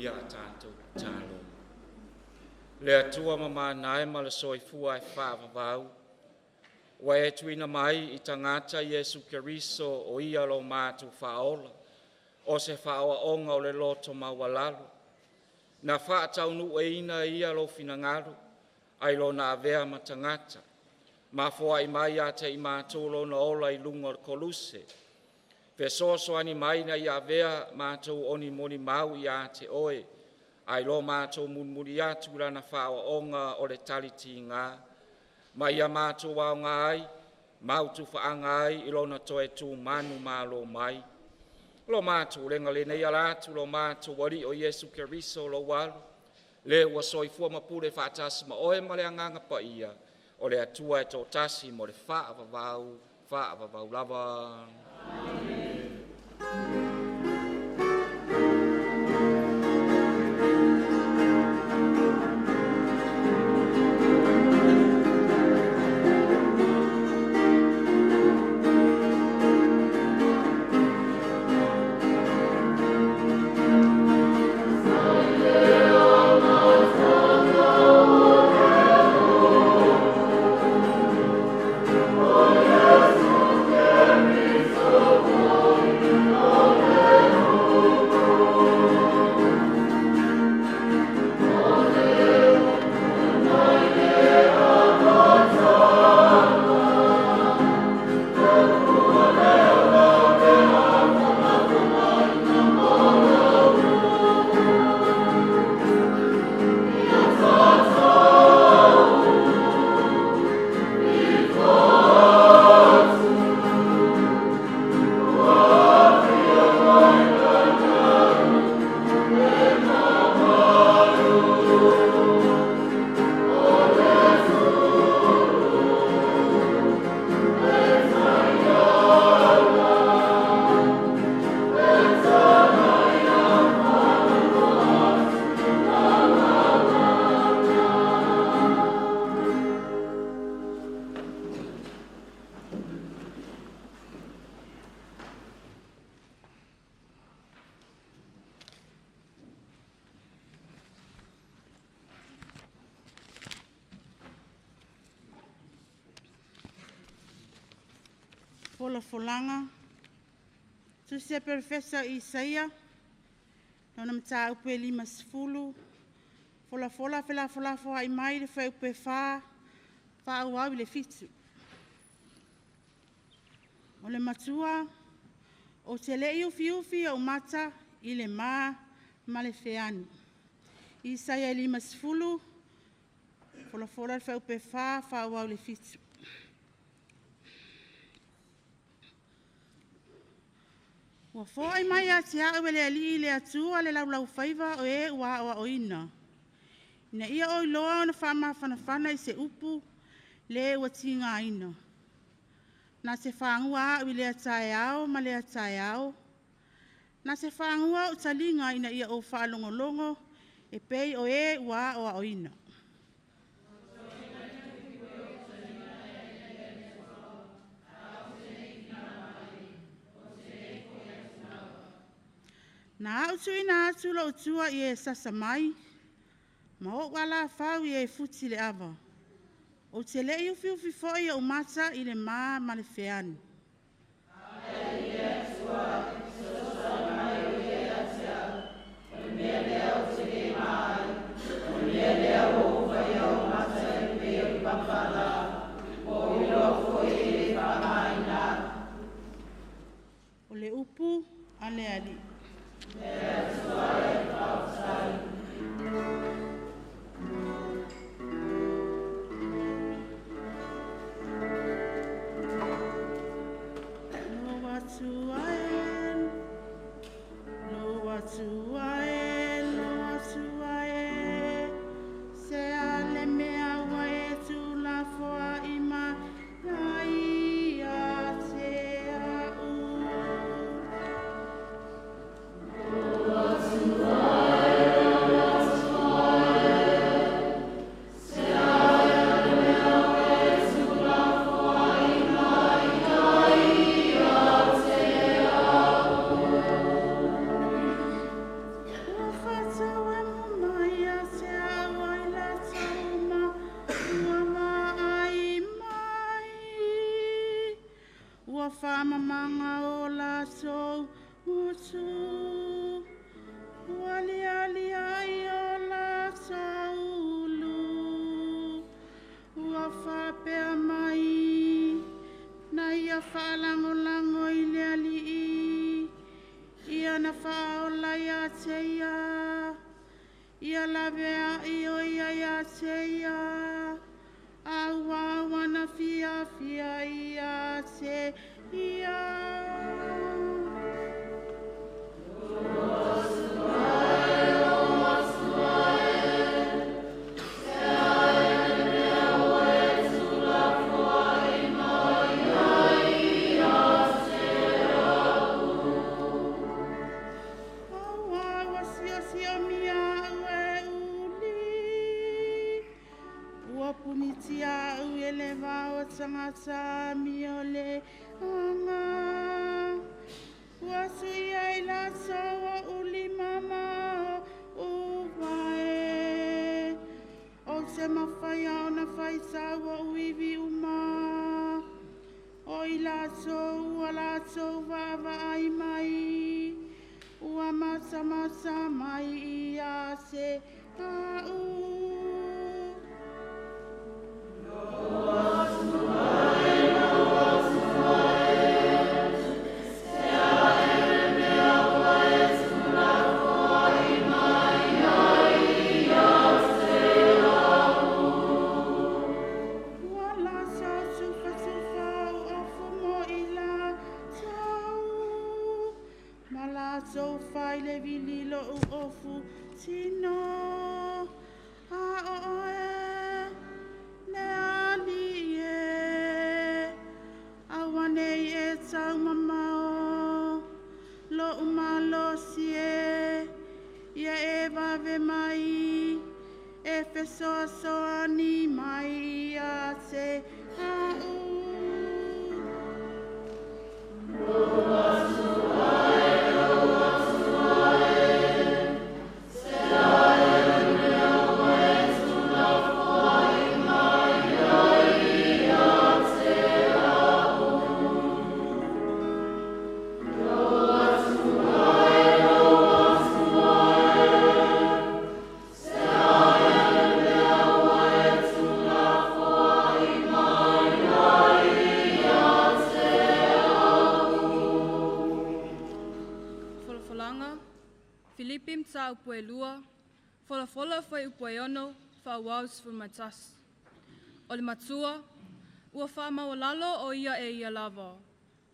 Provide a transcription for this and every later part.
Ia tatou tatalo. Le Atua mamana e ma le soifua e faavavau, ua e tuuina mai i tagata Iesu Keriso o Ia lo matou Faaola, o se faaoaoga o le loto maualalo, na faataunuuina ia lou finagalo ai lona avea ma tagata, ma foai mai ia te i matou lona ola i luga o le Koluse. Fesoasoani mai ina ia avea matou o ni molimau ia te Oe, ae lo matou mulimuli atu i lana faaoaoga o le tali tiga, ma ia matou aoga ai ma utufaaga ai i lona toe tu manumalo mai. Lo matou ulega lenei e ala atu i lo matou Alii o Iesu Keriso lou Alo, le ua soifua ma pule faatasi ma Oe ma le Agaga Paia, o le Atua e toatasi mo le faavavau, faavavau lava. Amene. Folafolaga. Tusi a Perofesa Isaia, lona mataupu e 50, folafola felafolafoai mai le fuaiupu e 4, faaauau i le 7. O le matua, ou te le i ufiufi ou mata i le ma ma le feani. Isaia 50, folafola le fuaiupu e 4 faaauau i le 7. Ua foai mai ia te au e le Alii le Atua le laulaufaiva o e ua aoaoina, ina ia ou iloa ona faamafanafana i se upu le ua tigaina. Na te fagua au i lea taeao ma lea taeao, na te fagua ou taliga ina ia ou faalogologo e pei o e ua aoaoina. Na au tuuina atu lou tua i e sasa mai, ma ou alafau i e futi le ava. Ou te le i ufiufi foi ou mata i le ma ma le feani. O le upu a le Alii. ia. Ia laveai o ia ia te ia. Aua wana fia fia ia te ia. Punitia au e le vao tangata mi o le anga. Ua sui ai latou o ulima ma o uvae. O te mawhaia o na whaitau o uivi uma. O i latou ua latou vaavaai mai. Ua matamata mai ia te au. So fai le vililo u ofu tino a o e le ali e awane e tau mamao lo umalosi e ia e vave mai e fesoasoani mai ia te au. Filipi mtaupu e lua, folafola fai upu e ono, whaawau sefulumatasi. O le matua, ua whaamaualalo o ia e ia lava.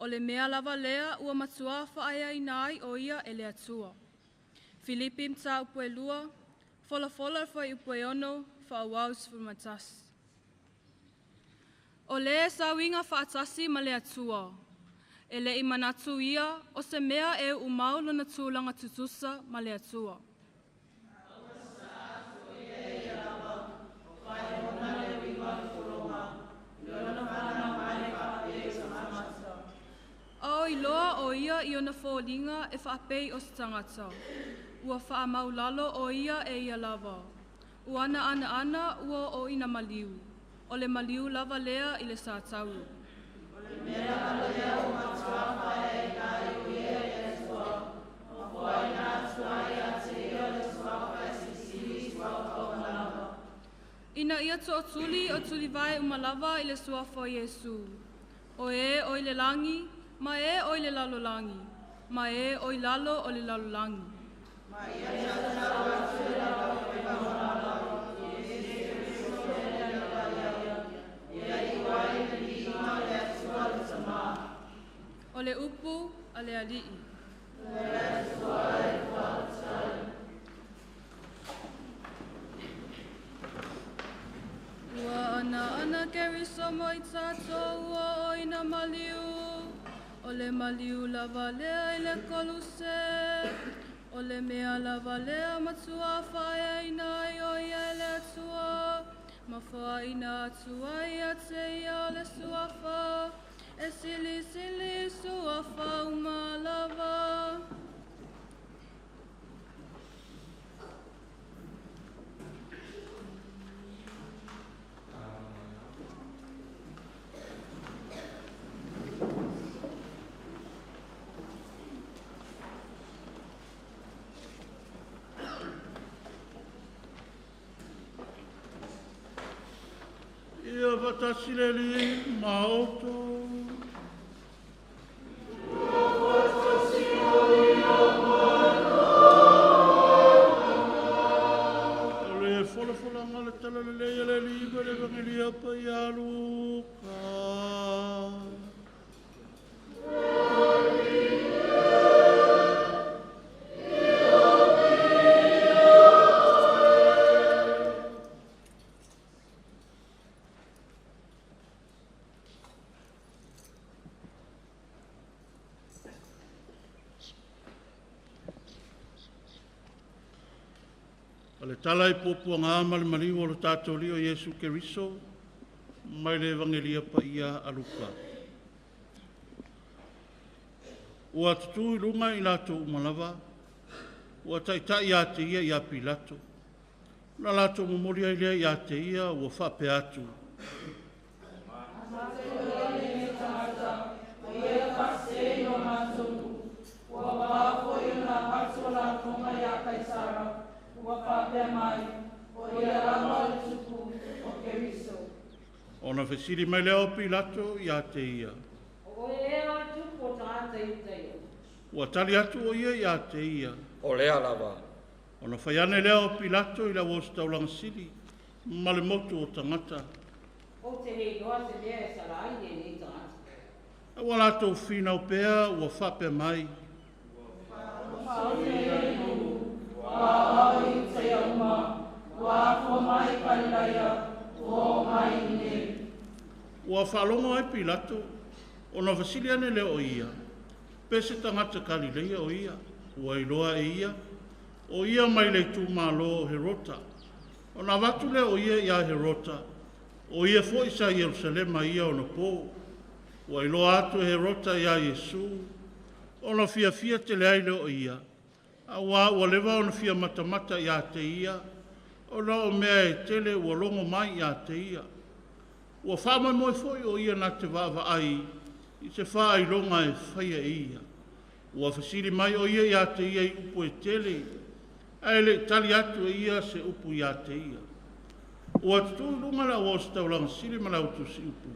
O le mea lava lea ua matua whaeaina ai o ia e le atua. Filipi mtaupu e lua, folafola fai upu e ono, whaawau sefulumatasi. O le sauinga whaatasi ma le atua. E le imanatu ia o se mea e umau lona tūlanga tutusa ma le atua. O iloa o ia i ona fōlinga e whaapei o se tangata. Ua whaamaulalo o ia e ia lava. Ua ana ana ana ua o ina maliu. O le maliu lava lea i le sātauru. Ina ia to'otuli o tulivae umalava i le suafa o Iesu. O e o i le langi, ma e o i le lalolagi, ma e o i lalo o le lalolagi. O le upu a le alii. Ua ana ana keriso mo i tātou ua o ina maliu. O le maliu lava lea i le koluse. O le mea lava lea matua whaeaina ai o ia e le atua. Mafoaina atua ia te ia o le suafa. E sili sili suafa umalava. Ia fatasi le li maoto. O le tala i puapuaga ma le maliu o lo tatou Alii o Iesu Keriso mai le Evagelia Paia a Luka. Ua tutu i luga i latou uma lava, ua taitai ia te ia ia Pilato. Na latou momoli ai lea ia te ia ua faapea atu, Ona fesili mai lea o Pilato ia te ia, Ua tali atu o ia ia te ia, O lea lava. Ona fai ane lea o Pilato i le auositaulaga sili ma le motu o tagata, A ua latou finau pea ua faapea mai, Ua faalogo ai Pilato, ona fesili ane lea o ia, pe se tagata Kalileia o ia. Ua iloa e ia, o ia mai le itumalo o Herota. Ona avatu lea o ia ia Herota, o ia foi sa i Yerusalema i ia ona po. Ua iloa atu e Herota ia Iesu, ona fiafia tele ai lea o ia, auā ua leva ona fia matamata ia te ia, ona o mea e tele ua logo mai ia te ia. Ua faamoemoe foi o ia na te vaavaai i se faailoga e faia e ia. Ua fesili mai o ia ia te ia i upu e tele, ae le i tali atu e ia se upu ia te ia. Ua tutu i luga le auositaulaga sili ma le autusiupu,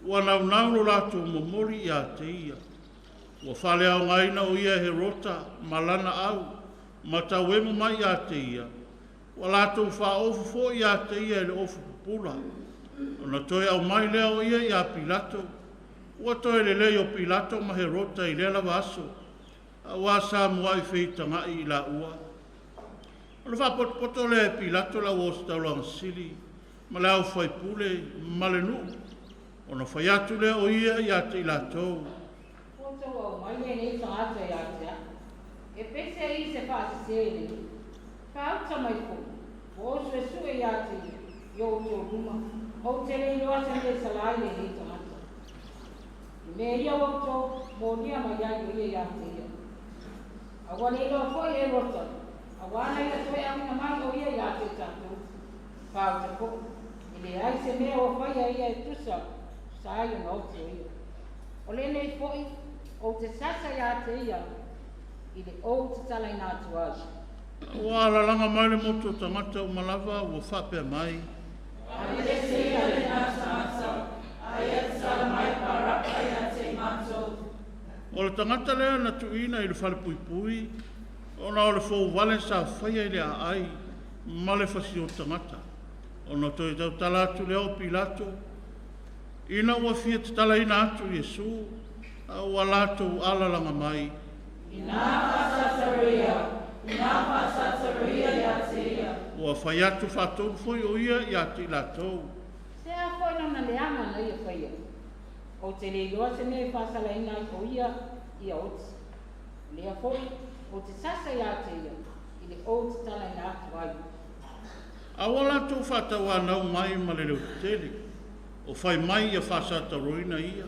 ua naunau lo latou momoli ia te ia. Ua faaleaogaina o ia e Herota ma lana au ma tauemu mai ia te ia, ua latou faaofo foi ia te ia i le ofu pupula. Ona toe aumai lea o ia ia Pilato. Ua toe lelei o Pilato ma Herota i lea lava aso, auā sa muai feitaga'i i laua. Ona faapotopoto lea e Pilato le auositaulaga sili ma le aufaipule ma le nuu, ona fai atu lea o ia ia te i latou, Ua alalaga mai le motu o tagata uma lava ua faapea mai, O le tagata lea na tuuina i le falepuipui, ona o le fouvale sa faia i le aai ma le fasi o tagata. Ona toe tautala atu lea o Pilato, ina ua fia tatalaina atu Iesu, a ua latou alalaga mai, Ua fai atu faatolu foi o ia ia te i latou, A ua latou faatauanau mai ma le leotetele, o fai mai ia faasataroina ia.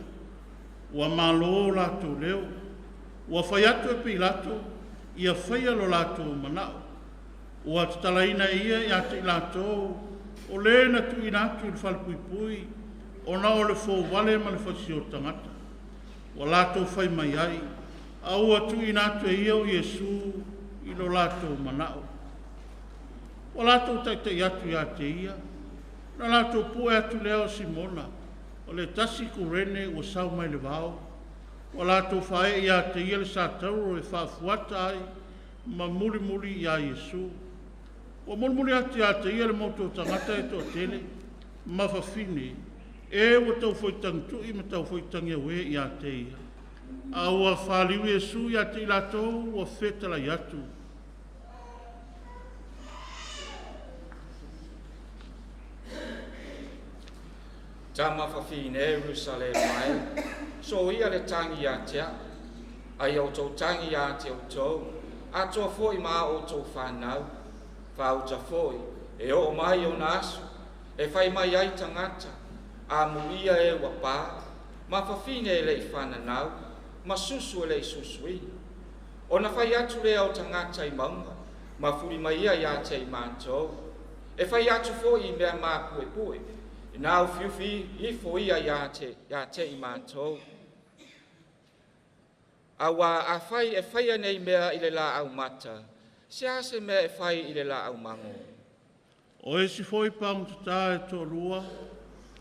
Ua malo latou leo. Ua fai atu e Pilato, ia faia lo latou manao. Ua tatalaina e ia ia te i latou, o le na tuuina atu i le falepuipui, ona o le fouvale ma le fasi o tagata. Ua latou fai mai ai, a ua tuuina atu e ia o Iesu i lo latou manao. Ua latou taitai atu ia te ia, na latou pue atu lea o Simona, o le tasi Kurene ua sau mai le vao. Ua latou faaee ia te ia le satauro e faafuata ai ma mulimuli ia Iesu. Ua mulimuli atu ia te ia le motu o tagata e toatele, ma fafine, e ua taufoitagitui ma taufoitagiauē ia te ia. A ua faliu Iesu ia te i latou ua fetalai atu. Tama fafine e Ierusalema e, soia le tagi ia te a'u, a ia outou tagi ia te outou, atoa foi ma a outou fanau. Faauta foi, e oo mai ona aso, e fai mai ai tagata, amuia e ua pa, ma fafine e le'i fananau, ma susu e le'i susuina. Ona fai atu lea o tagata i mauga, ma fuli mai ia ia te i matou. E fai atu foi i mea mapuepue, ina ufiufi ifo ia ia te i matou. Auā afai e faia nei mea i le laau mata, se a se mea e fai i le laau mago? O isi foi pagotatā e toalua,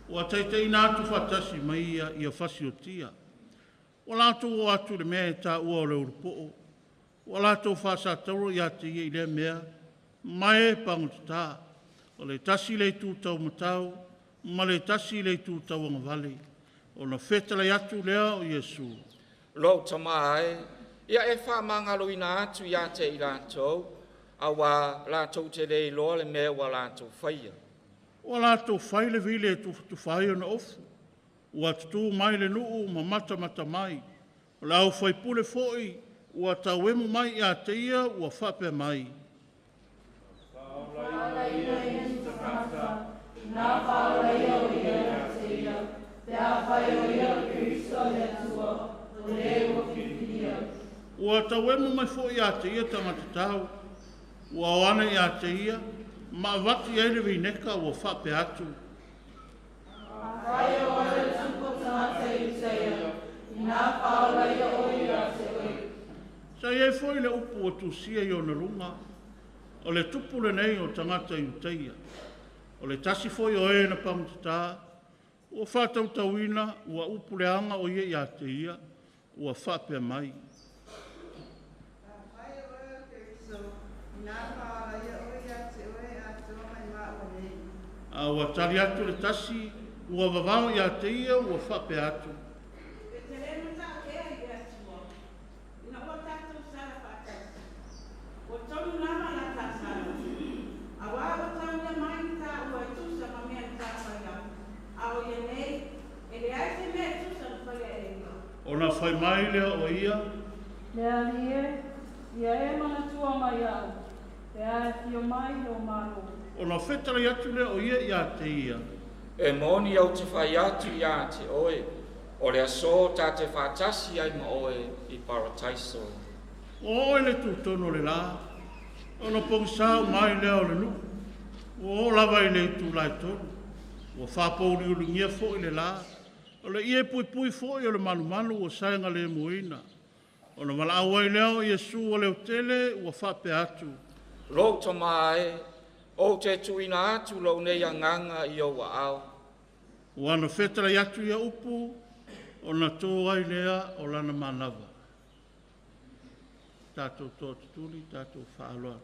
ua taitaiina atu faatasi ma ia ia fasiotia. Ua latou o atu i le mea e taua o le Ulupoo, ua latou faasatauro ia te ia i lea mea, ma e pagotatā, o le tasi i le itu taumatau, ma le tasi i le itu tauagavale, ona fetalai atu lea o Iesu. Lou Tamā e, ia e faamagaloina atu ia te i latou, auā latou te le iloa le mea ua latou faia. Ua latou fai le vili e tufatufa ai ona ofu, ua tutū mai le nuu ma matamata mai. O le aufaipule foi ua tauemu mai ia te ia ua faapea mai. Ua tauemu mai foi ia te ia tagata tau, ua o ane ia te ia, ma avatu i ai le vineka ua faapea atu. Sa i ai foi le upu ua tusia i ona luga, o le tupu lenei o tagata Iutaia. O le tasi foi o e na pagotatā, ua faatautauina ua upu leaga o ia ia te ia, ua faapea mai. A ua tali atu le tasi, ua vavao ia te ia ua faapea atu. Ona fai mai lea o ia, Le Alii e, ia e manatua mai au, pe a e afio mai i lou Malo. Ona fetalai atu lea o ia ia te ia. E moni au te fai atu ia te oe, o le aso ta te faatasi ai ma oe i Parataiso. Ua oo i le tutonu o le la, ona pogisā uma ai lea o le nuu. Ua oo lava i le itula e 3, ua faapouliuligia foi le la, o le ie puipui foi o le malumalu ua saegalemuina. Ona valaau ai lea o Iesu ua leotele ua faapea atu. Lou Tamā e, ou te tuuina atu lou nei agaga i ou aao. Ua na fetalai atu ia upu, ona tō ai lea o lana manava. Tatou toatutuli, tatou faaloalo.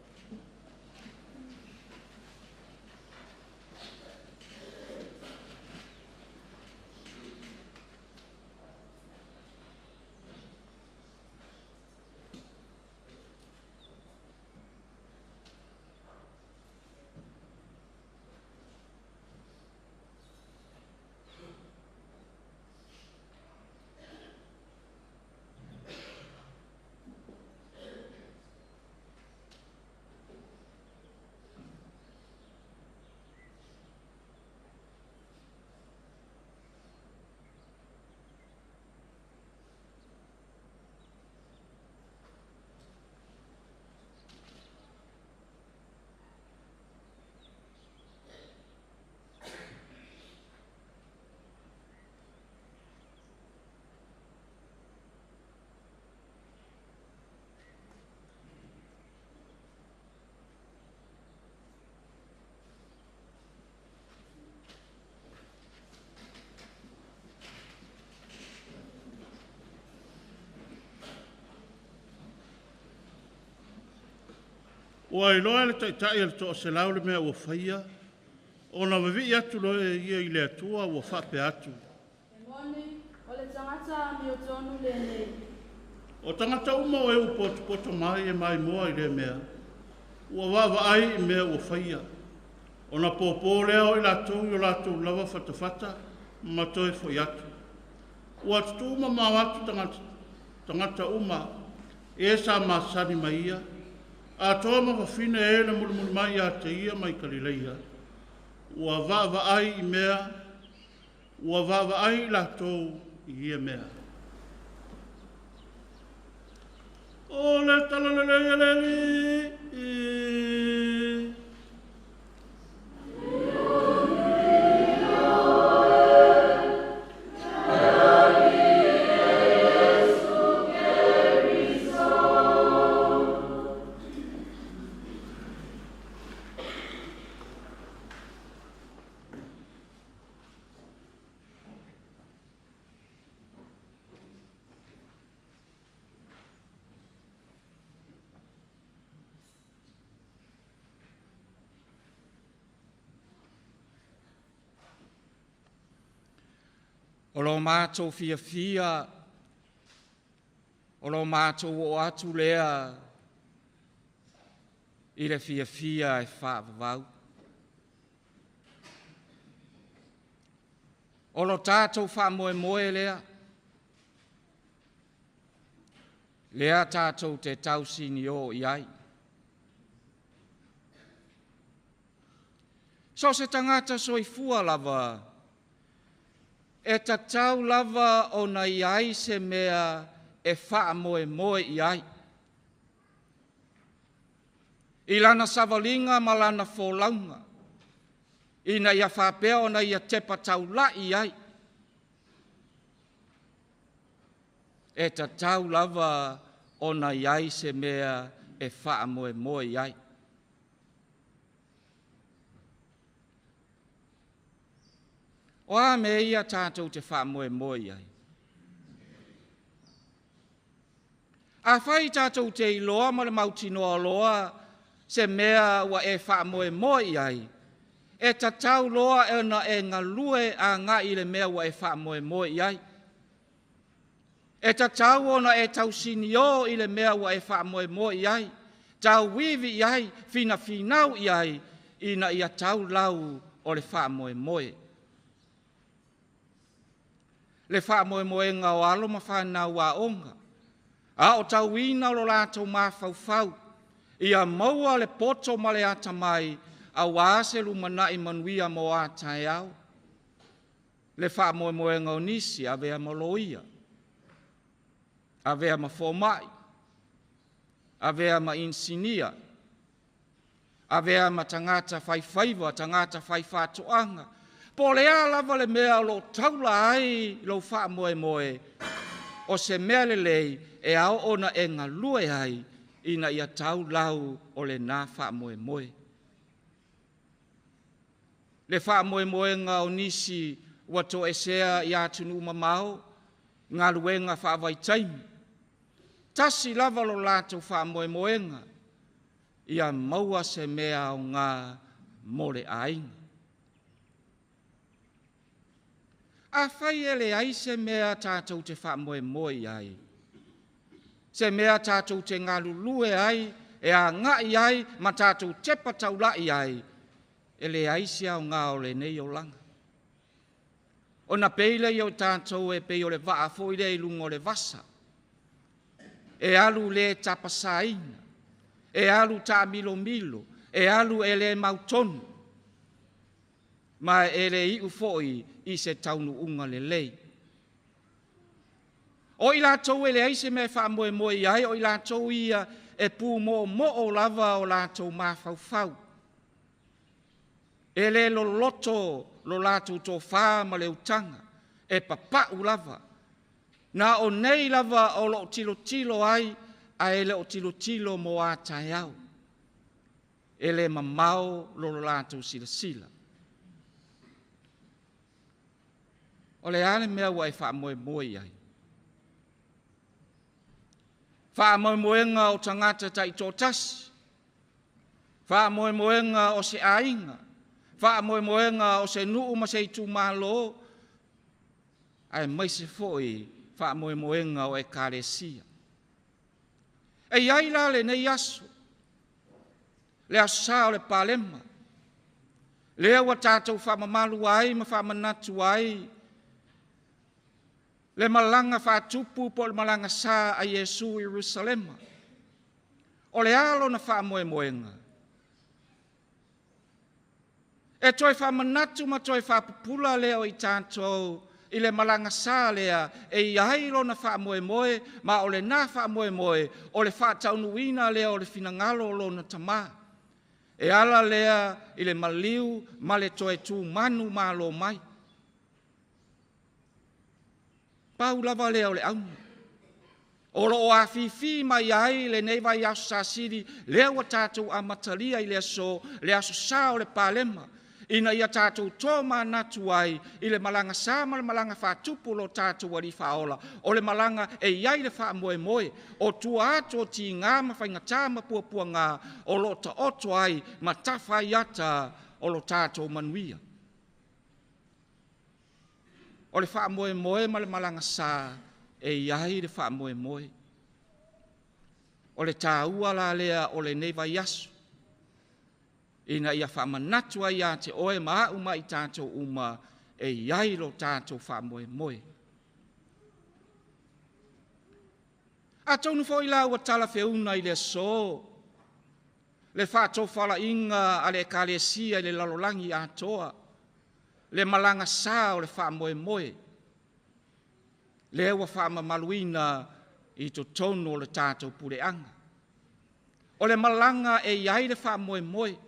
Ua iloa e le taitai o le toaselau le mea ua faia, ona vavii atu loa e ia i le Atua ua faapea atu. E moni, o le tagata amiotonu lenei. O tagata uma o e ua potopoto mai e maimoa i lea mea, ua vaavaai i mea ua faia. Ona pōpō lea o i latou i o latou lava fatafata ma toe foi atu. Ua tutū mamao atu tagata uma, e sa masani ma ia, Atoa ma fafine e na mulimuli mai ia te ia mai Kalileia, ua vaavaai i mea, ua vaavaai latou i ia mea. O le talalelei a le Alii. O lo matou fiafia, o lo matou oo atu lea i le fiafia e faavavau. O lo tatou faamoemoe lea, lea tatou te tausinio i ai. So o se tagata soifua lava, e tatau lava ona i ai se mea e faamoemoe i ai. I lana savaliga ma lana folauga, ina ia faapea ona ia tepa taulai ai. E tatau lava ona i ai se mea e faamoemoe i ai. O a mea ia tatou te faamoemoe i ai? Afai tatou te iloa ma le mautinoa loa se mea ua e faamoemoe i ai, e tatau loa ona e galue agai i le mea ua e faamoemoe i ai. E tatau ona e tausinio i le mea ua e faamoemoe i ai, tauivi i ai, finafinau i ai, ina ia tau lau o le faamoemoe. Le faamoemoega o alo ma fanau aoga, a o tauina lo latou mafaufau, ia maua le poto ma le atamai aua se lumanai manuia mo a taeao. Le faamoemoega o nisi, avea ma loia, avea ma fomai, avea ma inisinia, avea ma tagata faifaiva, tagata faifaatoaga. Po o le a lava le mea o lo o taula ai lou faamoemoe, o se mea lelei e ao ona e galue ai ina ia tau lau o lena faamoemoe. Le faamoemoega o nisi ua toesea i atunuu mamao, galuega faavaitaimi, tasi lava lo latou faamoemoega, ia maua se mea aoga mo le aiga. Afai e leai se mea tatou te faamoemoe i ai, se mea tatou te galulue ai, e agai ai ma tatou tepa taulai ai, e leai se aoga o lenei olaga. Ona pei lea o tatou e pei o le vaa foi lea i luga o le vasa, e alu le tapasaina, e alu taamilomilo, e alu e le mautonu, ma e le iu foi i se taunuuga lelei. O i latou e leai se mea e faamoemoe i ai, o i latou ia e pumoomoo lava o latou mafaufau. E le loloto lo latou tofa ma le utaga, e papau lava. Na o nei lava o lo o tilotilo ai, ae le o tilotilo mo a taeao. E le mamao lo latou silasila. O le a le mea ua e faamoemoe i ai? Faamoemoega o tagata taitoatasi, faamoemoega o se aiga, faamoemoega o se nuu ma se itumalo, aemaise foi faamoemoega o Ekalesia. E i ai la lenei aso, le Aso Sa o le Palema, lea ua tatou faamamalu ai ma faamanatu ai le malaga faatupu po o le malaga sa a Iesu i Ierusalema. O le a lona faamoemoega? E toe faamanatu ma toe faapupula lea o i tatou i le malaga sa lea e i ai lona faamoemoe, ma o lena faamoemoe o le faataunuuina lea o le finagalo o lona Tama. E ala lea i le maliu ma le toe tumanu malo mai. Pau lava lea o le auga, o lo o afifi mai ai lenei vaiaso Sa Sili lea ua tatou amatalia i le aso, le Aso Sa o le Palema, ina ia tatou tomanatu ai i le malaga sa ma le malaga faatupu o lo tatou Alii Faaola, o le malaga e i ai le faamoemoe, o tua atu o tiga ma faigata ma puapuaga o lo o taoto ai ma tafa ai ata o lo tatou manuia. O le faamoemoe ma le malaga sa e i ai le faamoemoe. O le taua la lea o lenei vaiaso, ina ia faamanatu ai ia te oe ma au ma i tatou uma, e i ai lo tatou faamoemoe. Atonu foi la ua talafeauga i le aso le faatofalaiga a le Ekalesia i le lalolagi atoa, le malaga sa o le faamoemoe, lea ua faamamaluina i totonu o le tatou puleaga. O le malaga e i ai le faamoemoe,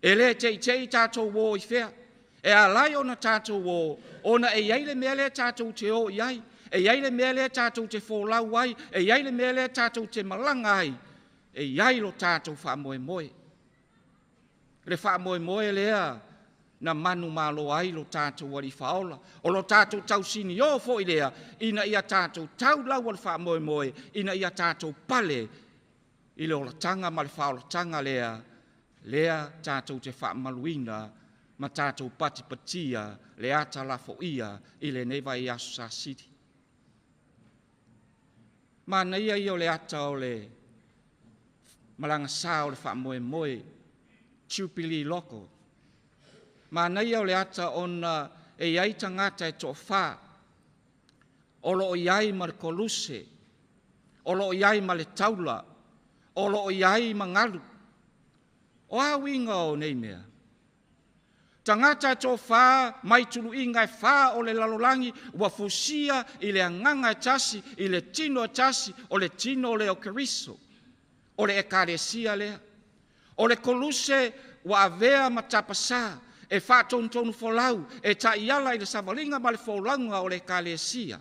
e le te i te i tatou o i fea. E ala ai ona tatou o ona e i ai le mea lea tatou te o i ai, e i ai le mea lea tatou te folau ai, e i ai le mea lea tatou te malaga ai, e i ai lo tatou faamoemoe. Le faamoemoe lea na manumalo ai lo tatou Alii Faaola, o lo tatou tausinio foi lea ina ia tatou tau lau o le faamoemoe, ina ia tatou pale i le olataga ma le faaolataga lea tatou te faamamaluina ma tatou patipatia le ata lafoia i lenei vaiaso Sa Sili. Manaia ia o le ata o le malaga sa o le faamoemoe, Jubilee Logo. Manaia o le ata ona e i ai tagata e toafa o lo o i ai ma le koluse, o lo o i ai ma le taula, o lo o i ai ma galu. O a uiga o nei mea? Tagata e toafa mai tuluiga e fa o le lalolagi ua fusia i le agaga e tasi, i le tino e tasi, o le tino lea o Keriso, o le Ekalesia lea. O le koluse ua avea ma tapasa e faatonutonufolau e taiala i le savaliga ma le folauga o le Ekalesia.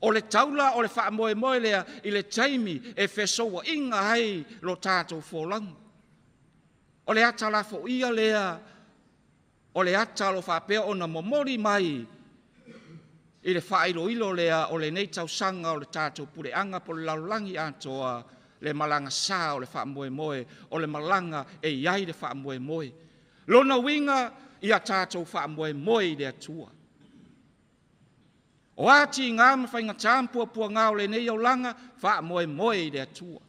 O le taula o le faamoemoe lea i le taimi e fesouaina ai lo tatou folauga. O le ata lafoia lea o le ata o lo o faapea ona momoli mai i le faailoilo lea o lenei tausaga o le tatou puleaga po o le lalolagi atoa, le malaga sa o le faamoemoe, o le malaga e i ai le faamoemoe. Lona uiga, ia tatou faamoemoe i le Atua. O a tiga ma faigata ma puapuaga o lenei olaga, faamoemoe i le Atua.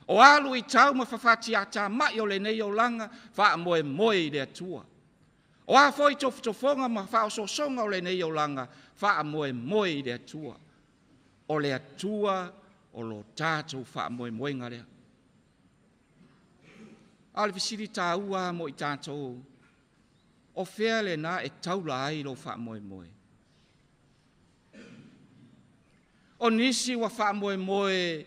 O a luitau ma fafatiatamai o lenei olaga, faamoemoe i le Atua. O a foi tofotofoga ma faaosoosoga o lenei olaga, faamoemoe i le Atua. O le Atua o lo tatou faamoemoega lea. A o le fesili taua lava mo i tatou, o fea lena e taula ai lou faamoemoe? O nisi ua faamoemoe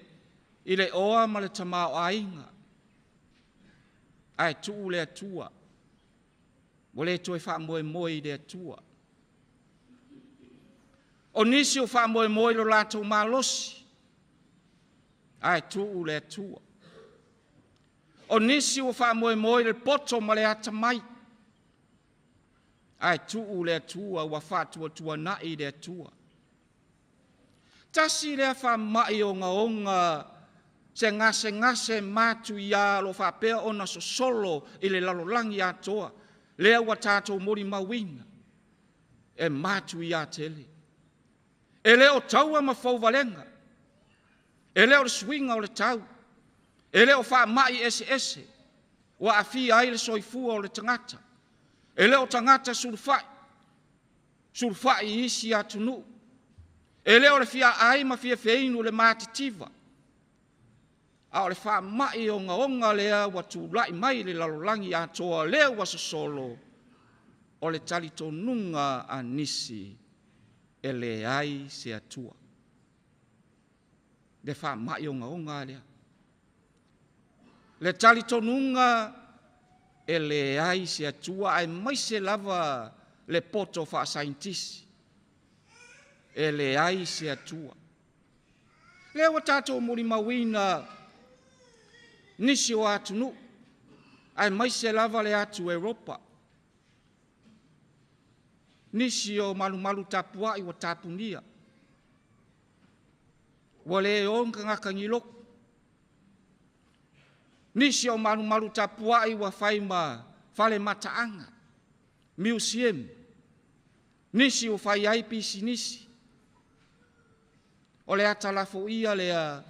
i le oa ma le tamaoaiga ae tuu le Atua, ua le toe faamoemoe i le Atua. O nisi ua faamoemoe i lo latou malosi ae tuu le Atua. O nisi ua faamoemoe i le poto ma le atamai ae tuu le Atua, ua faatuatuanai le Atua. Tasi lea faamai ogaoga, se gasegase matuia o lo o faapea ona sosolo i le lalolagi atoa, lea ua tatou molimauina, e matuia tele. E le o taua ma fauvalega, e le o le suiga o le tau, e le o faamai eseese ua aafia ai le soifua o le tagata, e le o tagata sulufai, sulufai i isi atunuu, e le o le fia ai ma fia feinu i le matitiva. A o le faama'i ogaoga lea ua tula'i mai i le lalolagi atoa lea ua sosolo, o le talitonuga a nisi e leai se Atua. Le faama'i ogaoga lea. Le talitonuga e leai se Atua aemaise lava le poto faasaienitisi, e leai se Atua. Lea ua tatou molimauina nisi o atunuu aemaise lava le atu Europa, nisi o malumalu tapuai ua tapunia, ua le o ni tagata ni lotu, nisi o malumalu tapuai ua fai ma fale mataaga, museum, nisi ua fai ai pisinisi. O le ata lafoia lea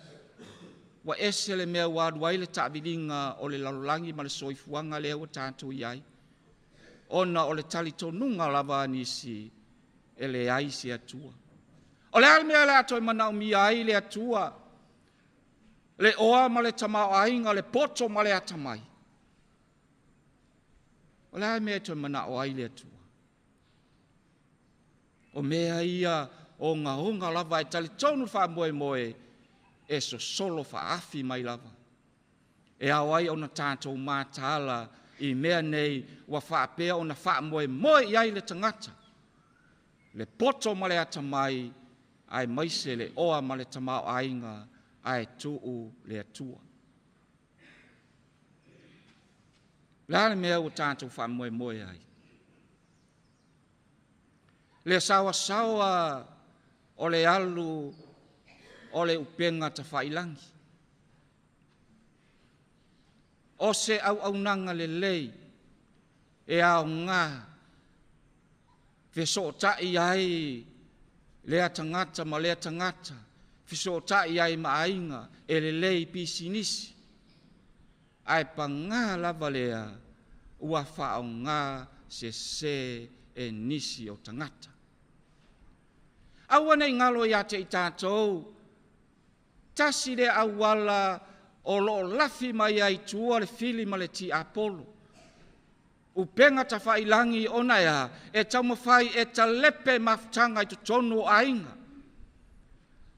ua ese le mea ua alu ai le taaviliga o le lalolagi ma le soifuaga lea ua tatou i ai, ona o le talitonuga lava a nisi e leai se Atua. O le a le mea o le a toe manaomia ai le Atua, le oa ma le tamaoaiga, le poto ma le atamai? O le a le mea e toe manao ai le Atua? O mea ia ogaoga lava e talitonu le faamoemoe e sosolo faaafi mai lava. E ao ai ona tatou mataala i mea nei ua faapea ona faamoemoe i ai le tagata, le poto ma le atamai aemaise le oa ma le tamaoaiga ae tuu le Atua. O le a le mea ua tatou faamoemoe ai? Le saoasaoa o le alu o le upega tafailagi, o se auaunaga lelei e aoga fesootai ai lea tagata ma lea tagata, fesootai ai ma aiga, e lelei i pisinisi. Ae paga lava lea, ua faaaoga sese e nisi o tagata. Aua ne i galo ia te i tatou, tasi lea auala o lo o lafi mai ai i tua le fili ma le tiapolo, upega tafailagi ona e a? E taumafai e talepe mafutaga i totonu o aiga,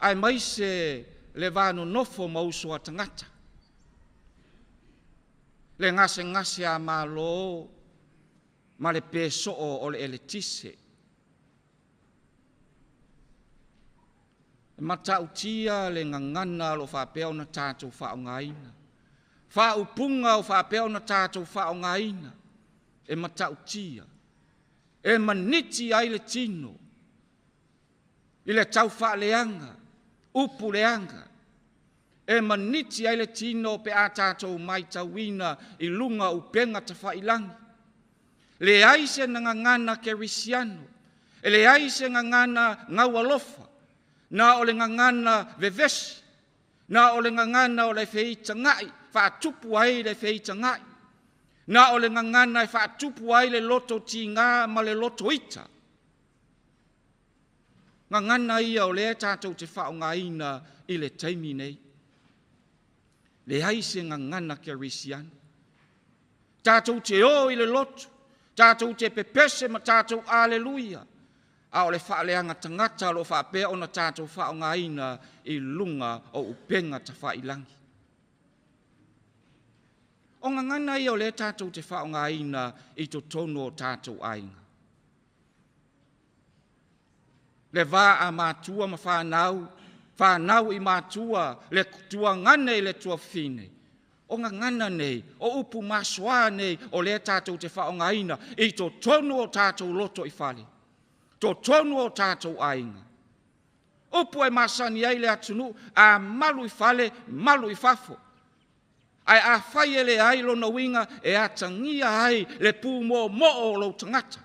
aemaise le va nonofo ma uso a tagata. Le gasegase a malo ma le pe soo o le eletise. E matautia le gagana o lo o faapea ona tatou faaaogaina, faaupuga o faapea ona tatou faaaogaina, e matautia, e maniti ai le tino i le taufaaleaga, upu leaga, e maniti ai le tino pe a tatou matauina i luga o upega tafailagi. Leai se gagana kerisiano, e leai se gagana gaualofa, na o le gagana vevesi, na o le gagana o le feitagai, faatupu ai le feitagai, na o le gagana e faatupu ai le loto tiga ma le loto ita. O gagana ia o lea tatou te faaaogaina i le taimi nei. Leai se gagana kerisiano. Tatou te o i le lotu, tatou te pepese ma tatou aleluia, a o le faaleaga tagata o lo o faapea ona tatou faaaogaina i luga o upega tafailagi. O gagana ia o lea tatou te faaaogaina i totonu o tatou aiga. Le va a matua ma fanau, fanau i matua, le tuagane i le tuafafine, o gagana nei, o upu masoa nei o lea tatou te faaaogaina i totonu o tatou lotoifale, totonu o tatou aiga. Upu e masani ai le atunuu, a malu i fale, malu i fafo. Ae afai e leai lona uiga e atagia ai le pumoomoo o lou tagata,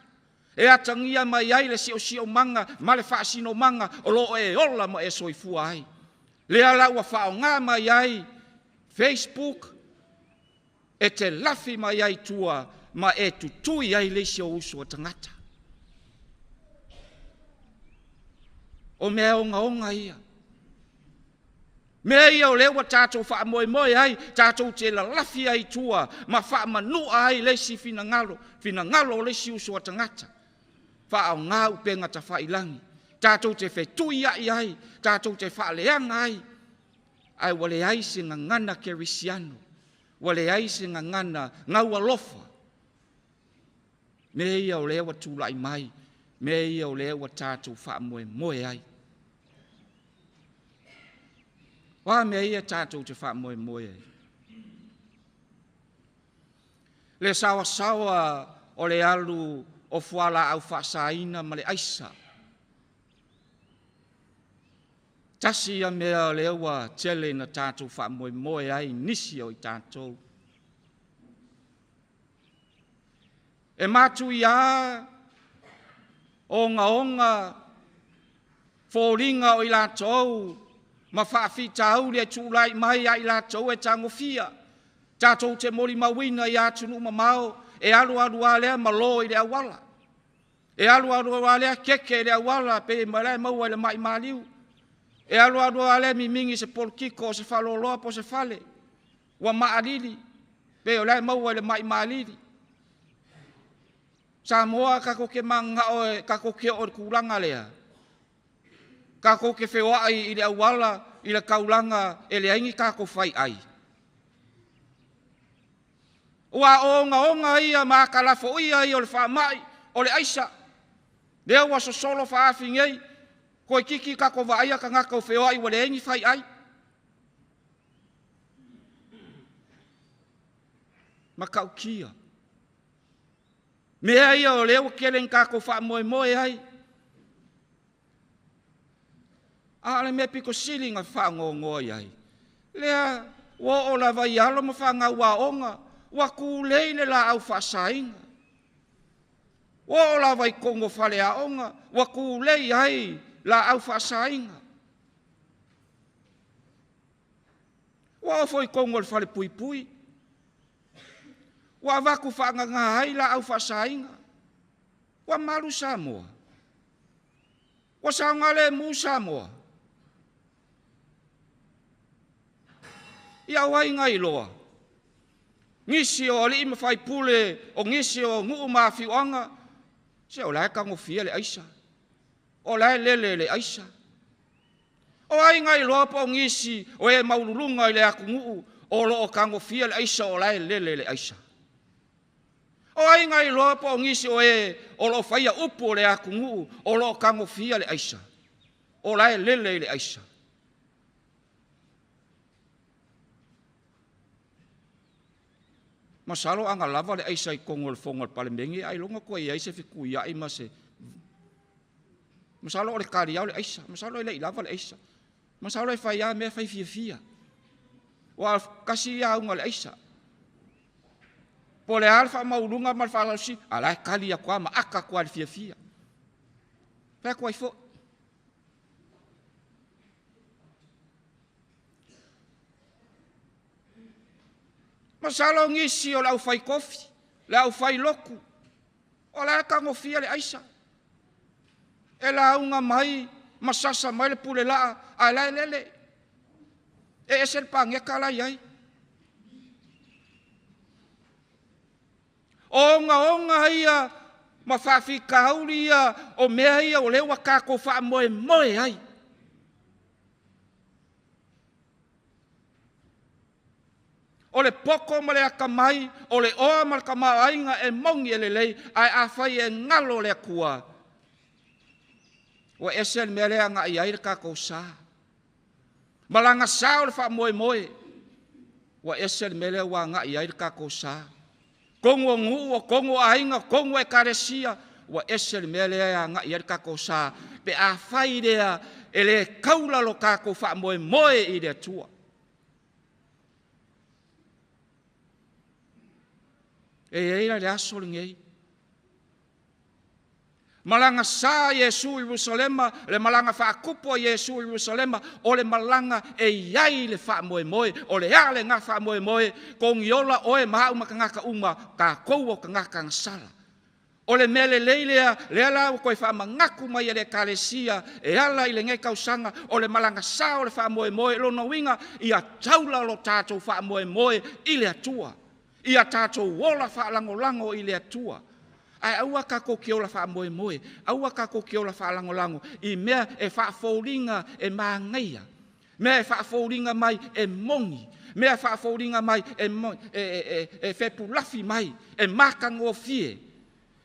e atagia mai ai le siosiomaga ma le faasinomaga o lo o e ola ma e soifua ai. Lea la ua faaaoga mai ai Facebook e te lafi mai ai i tua ma e tutui ai le isi ou uso a tagata. O mea ogaoga ia. Mea ia o lea ua tatou faamoemoe ai, tatou te lalafi ai i tua ma faamanu'a ai le isi finagalo, finagalo o le isi uso a tagata. Faaaoga upega tafailagi, tatou te fetuiai ai, tatou te faaleaga ai, ae ua leai se gagana kerisiano, ua leai se gagana gaualofa. Mea ia o lea ua tulai mai, mea ia o lea ua tatou faamoemoe ai. O a mea ia tatou te faamoemoe ai? Le saoasaoa o le alu o fualaau faasaina ma le aisa. Tasi ia mea o lea ua tele ina tatou faamoemoe ai nisi o i tatou. E matuia ogaoga foliga o i latou ma faafitauli e tulai mai ia i latou e tagofia. Tatou te molimauina i atunuu mamao, e alu alu lava lea malo i le auala, e alu alu lava lea keke i le auala pei o la e maua i le mai maliu, e alu alu lava lea mimigi i se polokiko o se faleoloa po o se fale ua maaalili pei o la e maua i le mai malili. Samoa tatou te mananao tatou te oo i le tulaga lea, tatou te feoai i le auala i le taulaga e leai ni tatou faiai. Aua o ogaoga ia ma atalafua ia o le faamai, o le aisa, lea ua sosolo faaafi nei, toeitiiti tatou vaaia tagata ua feoai ua leai ni faiai. Matautia. Mea ia o lea ua tele ina tatou faamoemoe ai, a o le mea pito sili ona faanoanoa i ai, lea ua oo lava i alo ma fanau aoga ua tulei le laau faasaina, ua oo lava i totonu o faleaoga ua tulei ai laau faasaina. Ua oo foi i totonu o le falepuipui ua avatu faagagā ai laau faasaina. Ua malu Samoa? Ua saogalemu Samoa? Ia o ai na iloa? Nisi o alii ma faipule o nisi o nuu ma afioaga, se o la e tagofia le aisa, o la e lele i le aisa. O ai na iloa po o nisi o e maualuluga i le atunuu o lo o tagofia le aisa o la e lele i le aisa? O ai na iloa po o nisi o e o lo o faia upu o le atunuu o lo o tagofia le aisa, o la e lele i le aisa? Masalo ana lava le aisa i totonu o le fono a le Palemene ailoga toe i ai se fetuiai ma se… Masalo o le tali lava o le aisa, masalo e le i lava le aisa, masalo e fai lava mea fai fiafia. Aua tasi ia auga o le aisa, po o le a le faamaualuluga ma le faalauiloa, a o la e kali atu lava ma ata atu lava i le fiafia. Fai atu ai foi. Masalo nisi o le aufaitofi, le aufailotu, o la e tagofia le aisa, e lauga mai ma sasa mai le pulelaa a o la e lele, e ese le paneta la e i ai. O ogaoga ia ma faafitauli ia o mea ia o lea ua tatou faamoemoe ai. O le poto ma le atamai, o le oa ma le tamaoaiga e moni e lelei, ae afai e galo le Atua, ua ese le mea lea e agai i ai le tatou sa. Malaga sao le faamoemoe, ua ese le mea lea ua agai i ai le tatou sa. Totonu o nuu, o totonu o aiga, o totonu o Ekalesia, ua ese le mea lea e agai i ai le tatou sa pe afai lea e le taula lo tatou faamoemoe i le Atua. E i ai la le aso lenei, malaga sa Iesu i Ierusalema, le malaga faatupu a Iesu i Ierusalema, o le malaga e i ai le faamoemoe. O le a lena faamoemoe? Togiola oe ma au ma tagata uma, tatou o tagata gasala. O le mea lelei lea, lea la ua toe faamanatu mai e le Ekalesia e ala i lenei tausaga, o le malaga sa o le faamoemoe, lona uiga ia taula lo tatou faamoemoe i le Atua, ia tatou ola faalagolago i le Atua. Ae aua tatou te ola faamoemoe, aua tatou te ola faalagolago i mea e faafoliga e manaia, mea e faafoliga mai e moni, mea e faafoliga mai e fepulafi mai, e matagofie,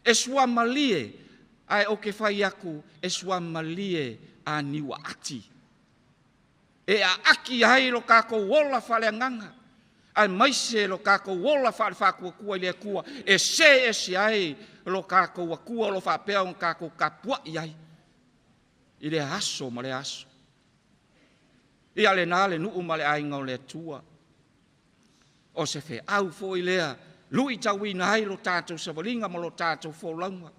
e suamalie, ae ou te fai atu, e suamalie aniuaati. E aati ai lo tatou ola faaleagaga, aemaise lo tatou ola faale-faatuatua i le Atua, e se ese ai lo tatou Atua o lo o faapea ona tatou tapuai ai i lea aso ma lea aso. Ia lena le nuu ma le aiga o le Atua. O se feau foi lea e luitauina ai lo tatou savaliga ma lo tatou folauga.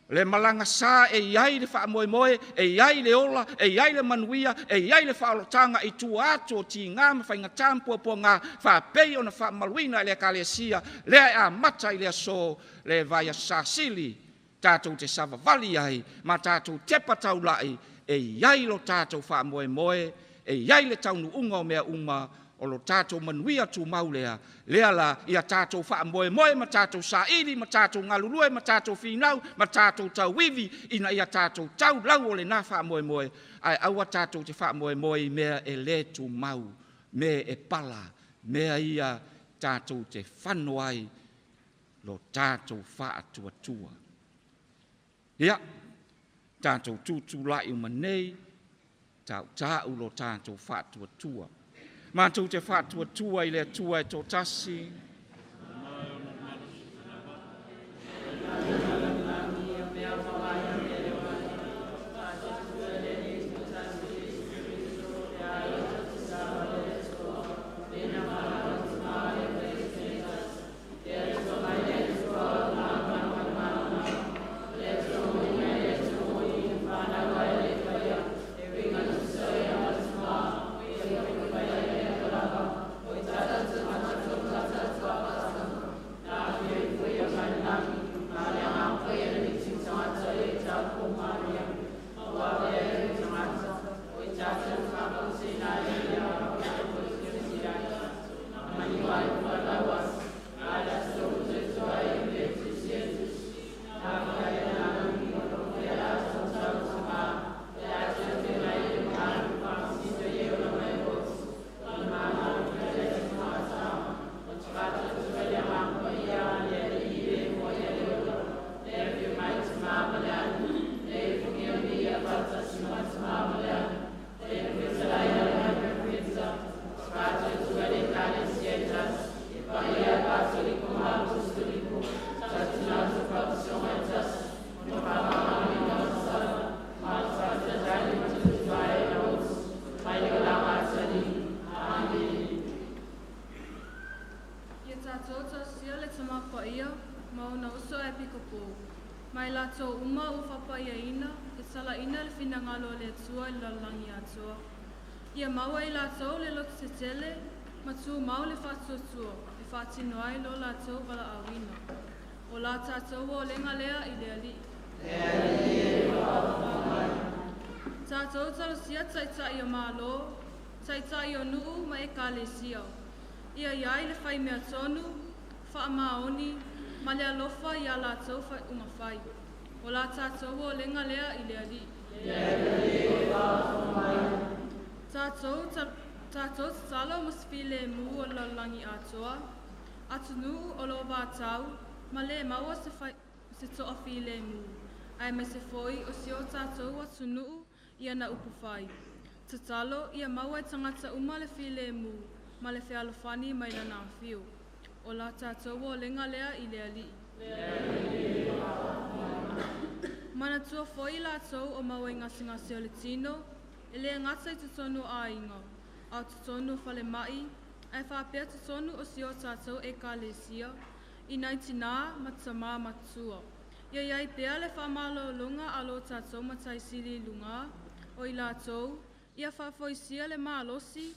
Le malaga sa e i ai le faamoemoe, e i ai le ola, e i ai le manuia, e i ai le faaolataga i tua atu o tiga ma faigata ma puapuaga, faapei ona faamamaluina e le Ekalesia, lea e amata i le aso le vaiaso Sa sili, tatou te savavali ai ma tatou tepa taulai, e i ai lo tatou faamoemoe, e i ai le taunuuga o mea uma, o lo tatou manuia tumau lea, lea la ia tatou faamoemoe ma tatou saili ma tatou galulue ma tatou finau ma tatou tauivi ina ia tatou tau lau o lena faamoemoe, ae aua tatou te faamoemoe i mea e le tumau, mea e pala, mea ia tatou te fano ai lo tatou faatuatua. Ia, tatou tutulai uma nei, tautau lo tatou faatuatua. Matou te faatuatua i le Atua e toatasi, Ia tatou tausia le Tama Paia ma ona uso e epikopo, ma i latou uma ua faapaiaina e salaina le finagalo o le Atua i le lalolagi atoa. Ia maua e i latou le lototetele ma tumau le faatuatua e faatino ai lo latou valaauina. O la tatou olega lea i le Alii. Tatou talosia taitai o Malo, taitai o nuu ma ekalesia. Ia i ai le faimea tonu, faamaoni, ma le alofa ia latou faaiuga fai. O la tatou olega lea i le Alii. Tatou tatalo mo se filemu o le lalolagi atoa, atunuu o lo o vatau, ma le maua se toafilemu, aemaise foi o si o tatou atunuu i ana upufai. Tatalo ia maua e tagata uma le filemu ma le fealofani mai lana afio. O la tatou olega lea i le Alii. Manatua foi latou o maua i gasegase o le tino, e le gata i totonu o aiga, a o totonu o falemai, ae faapea totonu o si o tatou ekalesia, i nai tinā ma tamā matutua. Ia iai pea le faamalologa a lo tatou Matai Sili i luga, o i latou, ia faafoisia le malosi,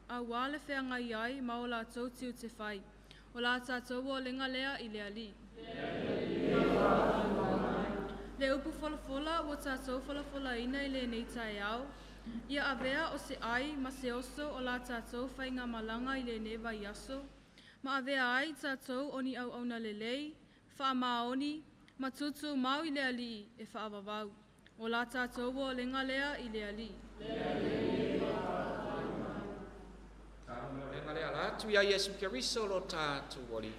auā le feagai ai ma o latou tiute fai. O la tatou olega lea i le Alii. Le upu folafola ua tatou folafolaina i lenei taeao, ia avea o se ai ma se oso o la tatou faigamalaga i lenei vaiaso, ma avea ai tatou o ni auauna lelei, faamaoni, ma tutumau i le Alii e faavavau. O la tatou olega lea i le Alii. Olega lea ala atu ia Iesu Keriso lo tatou Alii.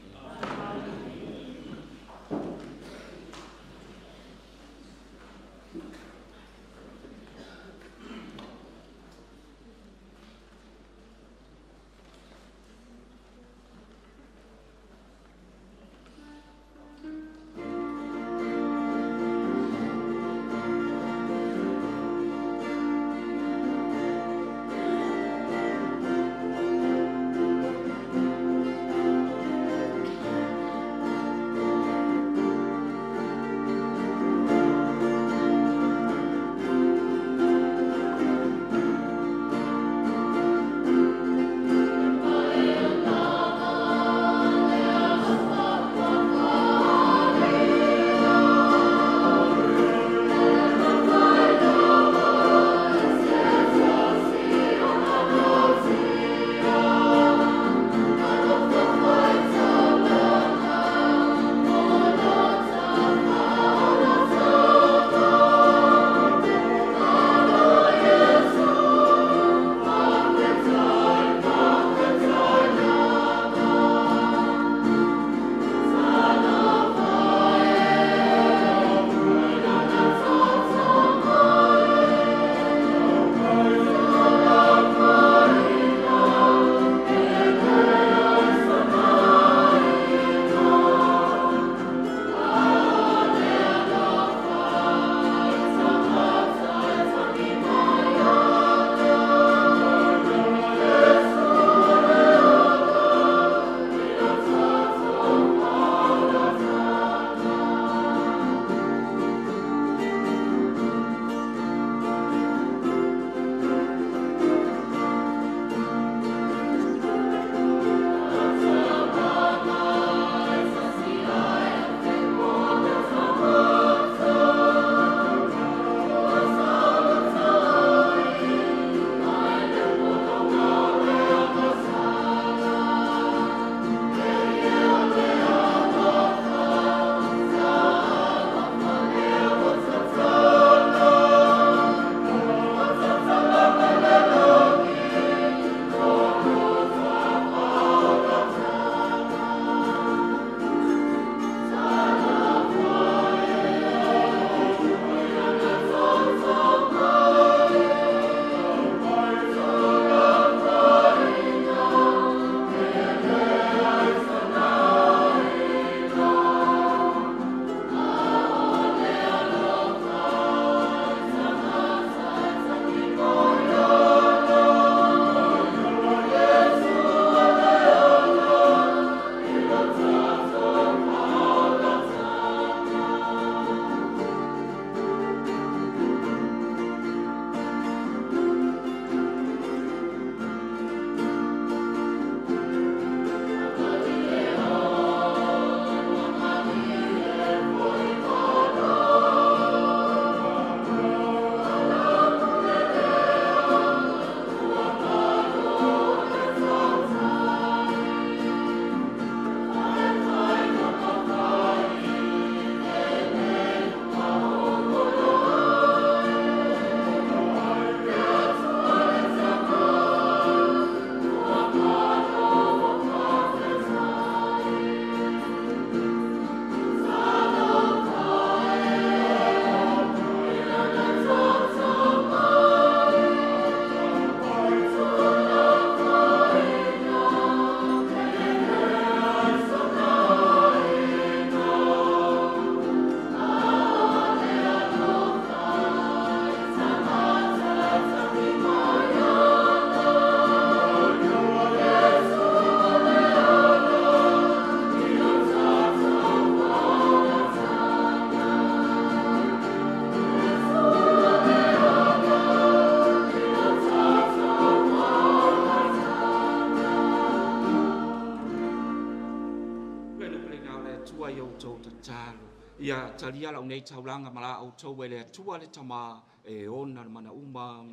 Ia talia lau nei taulaga ma la outou e le Atua le Tamā e ona le mana uma.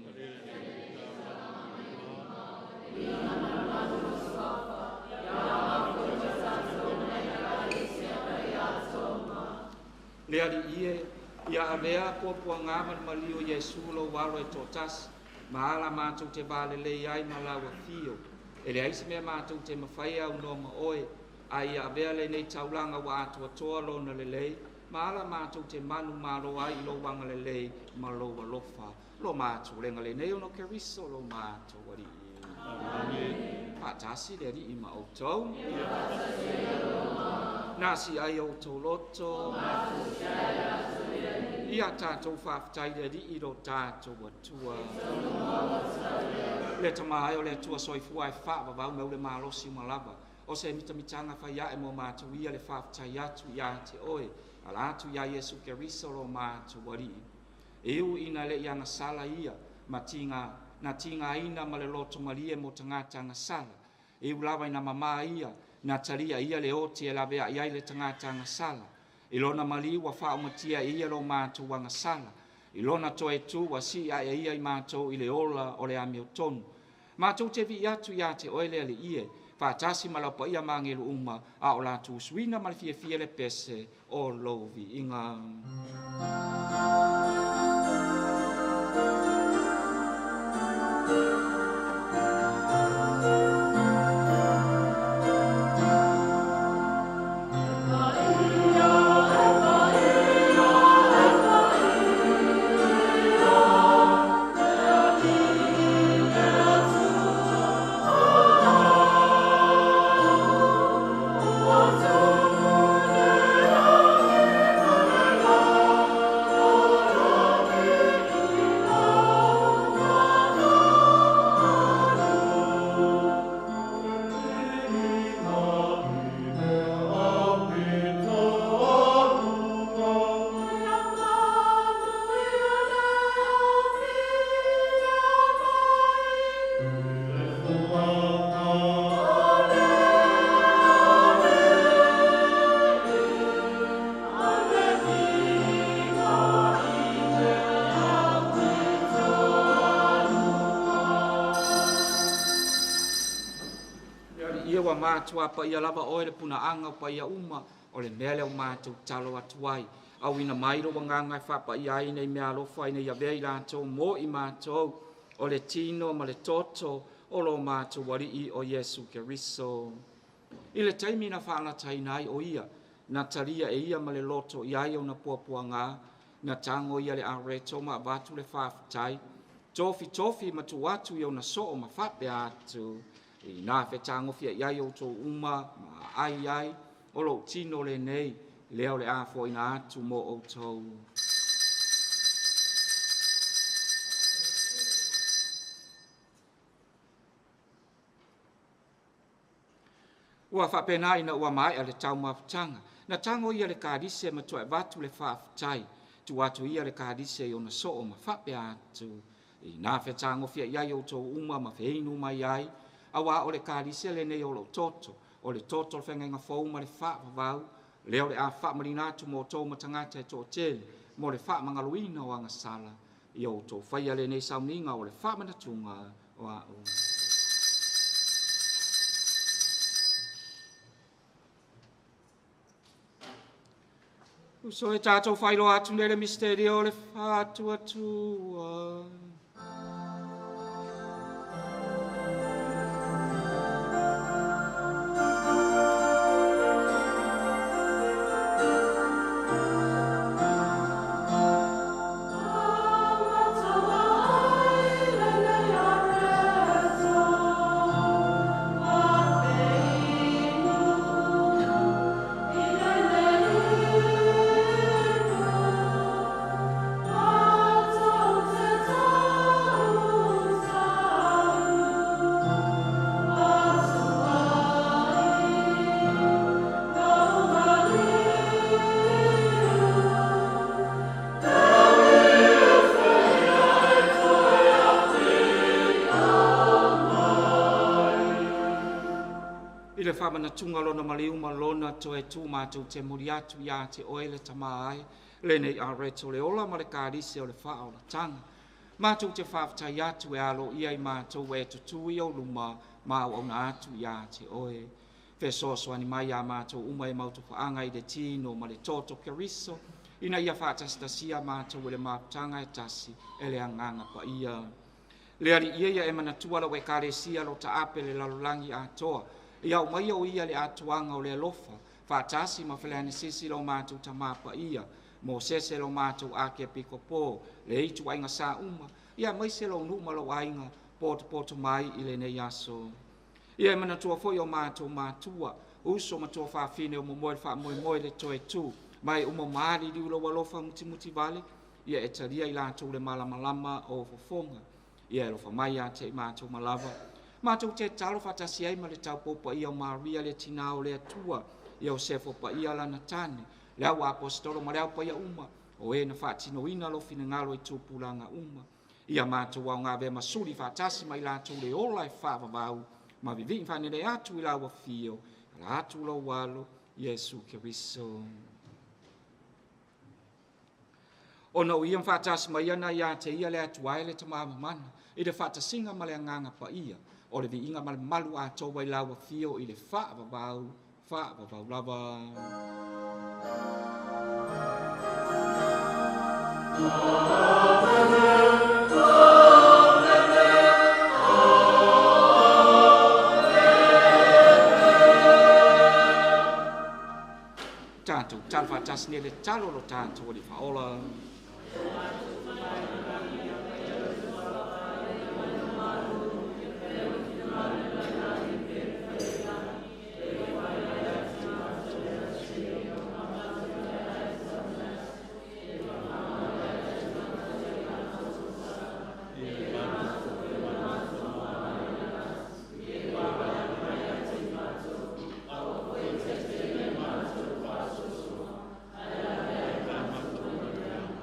Le Alii e, ia avea puapuaga ma le maliu o Iesu lou alo e toatasi, ma ala matou te valelei ai ma lau afio. E leai se mea matou te mafai aunoa ma oe, a ia avea lenei taulaga ua atoatoa lona lelei, ma ala matou te manu malo ai i lou agalelei ma lou alofa. Lo matou lega lenei ona o Keriso lo matou Alii. Amen. Faatasi le Alii ma outou. Na si ai outou loto. Ia tatou faafetai le Alii lo tatou Atua. Le Tama ai o le Atua soifua e faavavau me ule malosi uma lava. O se mitamitanga fai ae mo matou ia le faafetai atu ia te oe, ala atu ia Iesu Keriso lo matou Alii. E ui ina le i agasala ia, ma tiga, na tigaina ma le loto malie mo tagata agasala. E ui lava ina mamā ia, na talia ia le oti e laveai ai le tagata agasala. I lona maliu ua faaumatia e ia lo matou agasala. I lona toe tu ua sii ae ia i matou i le ola o le amiotonu. Matou te vi'i atu ia te oe le Alii e, faatasi ma lau paia ma agelu uma, a o latou usuina ma le fiafia le pese o lou viiga. Ia ua matua paia lava oe le punaaga o paia uma, o le mea lea o matou talo atu ai. Auina mai lou agaga e faapaia ai nei mea alofa ina ia avea i latou mo i matou, o le tino ma le toto o lo matou Alii o Iesu Keriso. I le taimi na faalataina ai o ia, na talia e ia ma le loto i ai ona puapuaga, na tago ia le areto ma avatu le faafetai, tofi tofi ma tuu atu i ona soo ma faapea atu. Ina fetagofia i ai outou uma ma ai ai, o lou tino lenei, lea o le afoina atu mo outou. Ua faapena ina ua maea le taumafataga, na tago ia le kalise ma toe avatu le faafetai, tuu atu ia le kalise i ona soo ma faapea atu. Ina fetagofia i ai outou uma ma feinu mai ai, auā o le kalise lenei o lou toto, o le toto o le feagaiga fou ma le faavavau, lea o le a faamalina atu mo outou ma tagata e toatele, mo le faamagaloina o agasala. Ia outou faia lenei sauniga o le faamanatuga o a'u. Uso e tatou failoa atu nei le misterio o le faatuatua. Faamanatuga lona maliu ma lona toe tu mātou te muri atu ia te oe le tamā ai, lenei areto le ola ma le kalise o le whaolatanga. Mātou te whaaftai atu e alo ia i mātou e tutui o luma ma au auna atu ia te oe. Fesoasoani mai a mātou uma e mautu whaanga i le tino ma le toto Keriso, ina ia whaatasitasia mātou e le maputanga e tasi e le anganga pa ia. Le ali ia ia e manatua lau e kalesia lo taape le lalolagi atoa, ia o mai o ia le atuanga o le alofa, whaatasi ma whaleane sisi lo mātou tamapa ia, mo sese lo mātou ake piko pō, le itu ainga sa uma, ia mai se lo numa lo ainga, poto poto mai i le nei aso. Ia e manatua foi o mātou mātua, uso matua whaafine o momoe le whaamoemoe le toe tū, mai uma maali liu lo alofa mutimuti vale, ia e talia i lātou le malamalama o fofonga. Ia e lofa mai a te i mātou malava. Mātou te talo whatasi ai ma le taupopa ia o Maria le tina o le Atua, ia o sefo pa ia lana tane, le au apostolo ma le au paia uma, o e na whaatinoina lo finengalo i tupulanga uma. Ia mātou au ngā vea masuli whatasi mai lātou le ola e whaavavau, ma vivi whanele atu i lau fio, ala atu lau walo, Iesu Keriso. Ona o ia whaatasi mai ana ia te ia le atu ai le tamamamana, i le whaatasinga ma le anganga pa ia, o le viinga ma le malu a tō wai lau fio i le whaavavau, whaavavau lava. Tātou, talo whaatasi ne le talo lo tātou o le whaola.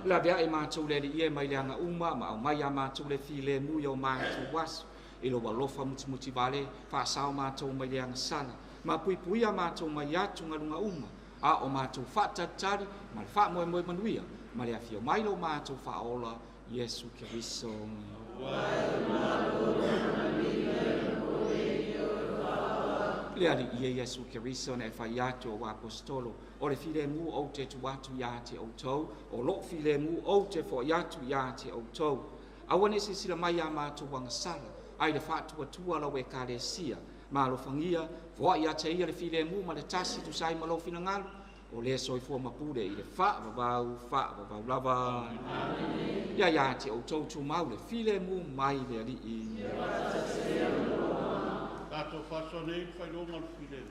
La vea e mātou le ia mai le anga uma, ma au mai a mātou le file mui o mātou waso, i lo walofa mutimuti vale, whaasao mātou mai le anga sala, ma pui pui a mātou mai atu ngalunga uma, a o mātou whaatatari, ma le whaamoe moe manuia, ma le awhio mai lo mātou whaola, Iesu Keriso. Le ali ia Iesu Keriso na e whai atu o apostolo, o le file mu o te tuatu ia te o tau, o lo file mu o te fo atu ia te o tau. Aua ne sisila mai a mātou wangasala, ai le whaatua tua lau e kalesia, ma lo whangia, voa ia te ia le file mu ma le tasi tu sai ma lo finangalo, o le soifua mapule i le whaavavau, whaavavau lava. Ia ia te o tau tu mau le file mu mai le alii. Tātou whasoa nei, whailonga le file.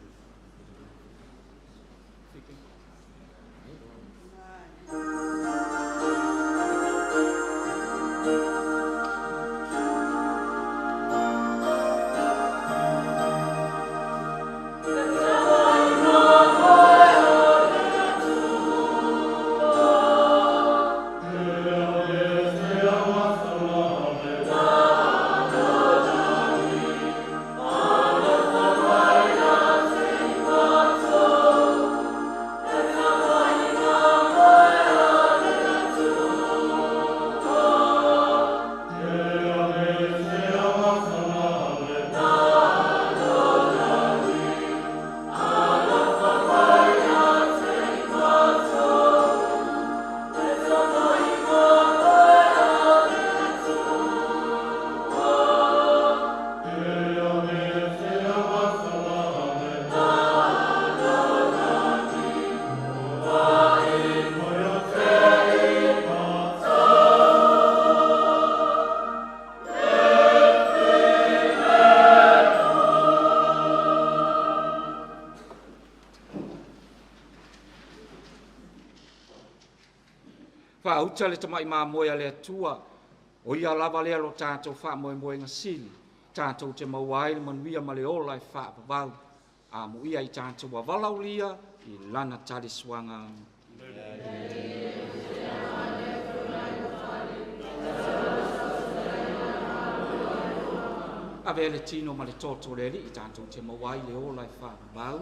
Whauta le tamai mā moe a le atua, o ia lava lea lo tātou wha moe moe ngā sili, tātou te mauai le manuia ma le ola e whaapavau, a mo ia i tātou a valaulia i lana talisuanga. Avea le tino ma le toto o le Alii tatou te maua ai le ola e faavavau.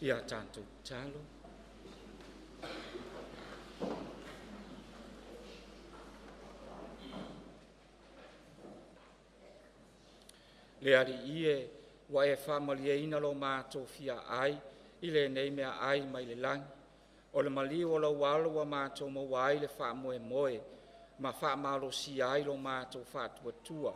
Ia tatou tatalo. Le Alii e, ua e faamalieina lo matou fia ai i lenei meaai mai le lagi. O le maliu o lau alo ua matou maua ai le faamoemoe ma faamalosia ai lo matou faatuatua.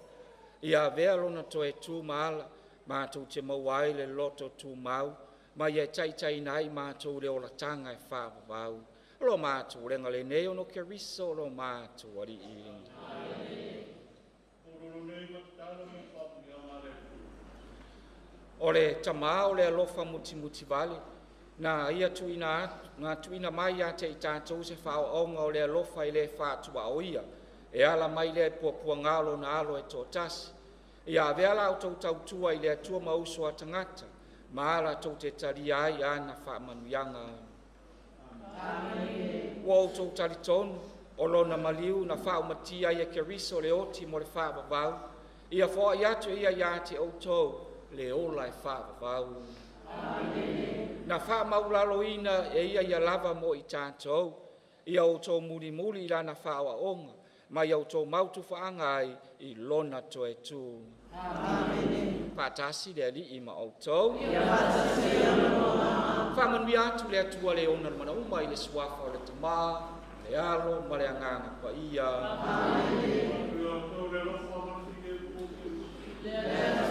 Ia avea lona toe tu ma ala matou te maua ai le loto tumau ma ia taitaiina ai matou i le olataga e faavavau. O lo matou ulega lenei ona o Keriso lo matou Alii. O le Tamā o le alofa mutimutivale, na ia tuuina atu, na tuuina mai ia te i tatou se faaoaoga o le alofa e le faatuaoia, e ala mai lea i puapuaga o lona alo e toatasi. Ia avea la outou tautua i le Atua ma uso a tagata, ma ala tou te talia ai ana faamanuiaga. Ua outou talitonu o lona maliu na faaumatia ai e Keriso le oti mo le faavavau, ia foai atu e ia ia te outou le ola e faavavau. Na faamaualaloina e ia ia lava mo i tatou, ia outou mulimuli i lana faaoaoga, ma ia outou mautufaaga ai i lona toe tu. Faatasi le Alii ma outou. Faamanuia atu le Atua le ona le manauma i le suafa o le Tamā, le Alo ma le Agaga Paia. Amen.